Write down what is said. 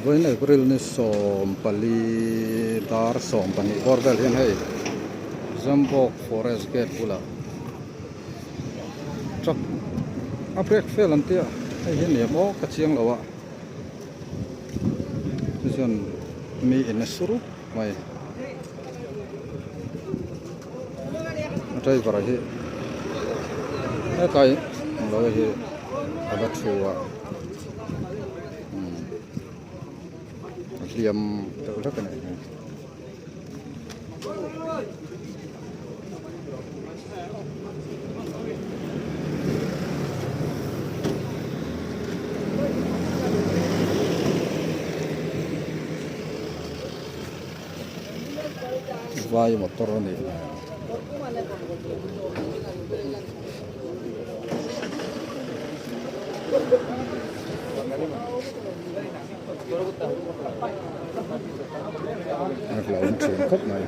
Vawiin April ni 14 dar 12 bawr vel hian hei Zambawk Forest Gate bulah truck a brake fail an tia hei hi ni maw ka chiang lo a chu chuan mi in a su rup mai a driver hi hetlai ang lo hi a la thu a a hliam deuh hlek a nih hi. Vai motor a nih hmel. A hlauhawm thin khawp mai.